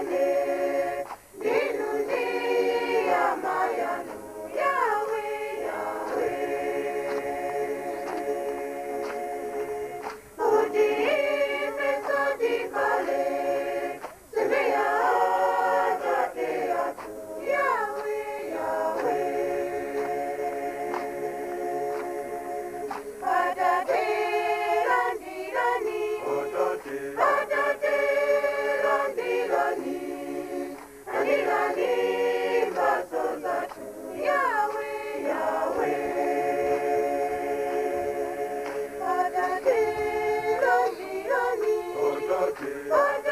nane, ndinu ndi amayanu, Yahweh, Yahweh. Kuti ife sotikale, sembe ya atate athu, Yahweh, Yahweh. Atate landirani, Atate, atate landirani, landirani mphatso zathu, Yahweh, Yahweh. Atate landirani, Atate, atate.